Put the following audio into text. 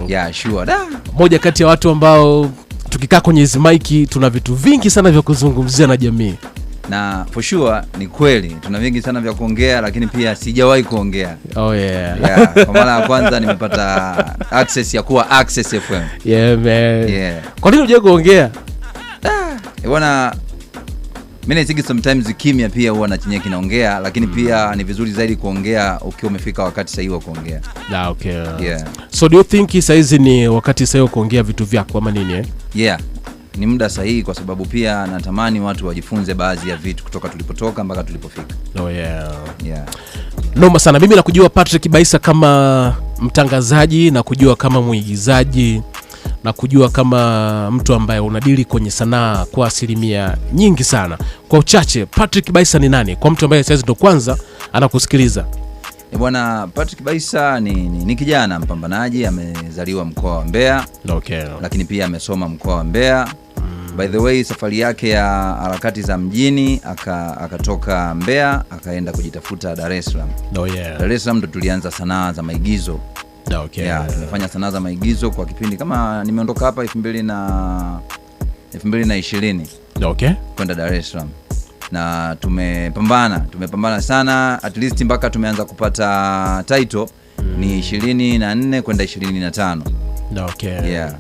Yeah, sure. Da. Moja kati ya watu ambao tukikaa kwenye hizi maiki tuna vitu vingi sana vya kuzungumzia na jamii. Na for sure ni kweli tuna vingi sana vya kuongea, lakini pia sijawahi kuongea. Oh yeah. Yeah, kwa mara ya kwanza nimepata access ya kuwa Access FM. Yeah, man. Yeah. Kwa nini hujawahi kuongea? Bwana, mimi naisiki sometimes kimya pia huwa na chenye kinaongea, lakini pia ni vizuri zaidi kuongea ukiwa umefika wakati sahihi wa kuongea. Ah, okay. Yeah. So do you think saizi ni wakati sahihi wa kuongea vitu vyako ama nini eh? Yeah. Ni muda sahihi kwa sababu pia natamani watu wajifunze baadhi ya vitu kutoka tulipotoka mpaka tulipofika. Oh yeah. Yeah. Noma sana. Mimi nakujua Patrick Baisa kama mtangazaji, na kujua kama mwigizaji, na kujua kama mtu ambaye unadili kwenye sanaa kwa asilimia nyingi sana. Kwa uchache, Patrick Baisa ni nani? Kwa mtu ambaye saizi ndo kwanza anakusikiliza. Bwana, Patrick Baisa ni kijana mpambanaji, amezaliwa mkoa wa Mbeya. Okay. Lakini pia amesoma mkoa wa Mbeya. By the way, safari yake ya harakati za mjini akatoka Mbeya akaenda kujitafuta Dar es Salaam. Oh yeah. Dar es Salaam ndo tulianza sanaa za maigizo. Okay. Yeah, tumefanya sanaa za maigizo kwa kipindi kama nimeondoka hapa 2020 Okay. kwenda Dar es Salaam. Na tumepambana sana at least mpaka tumeanza kupata title ni 24 kwenda 25. Okay. Yeah.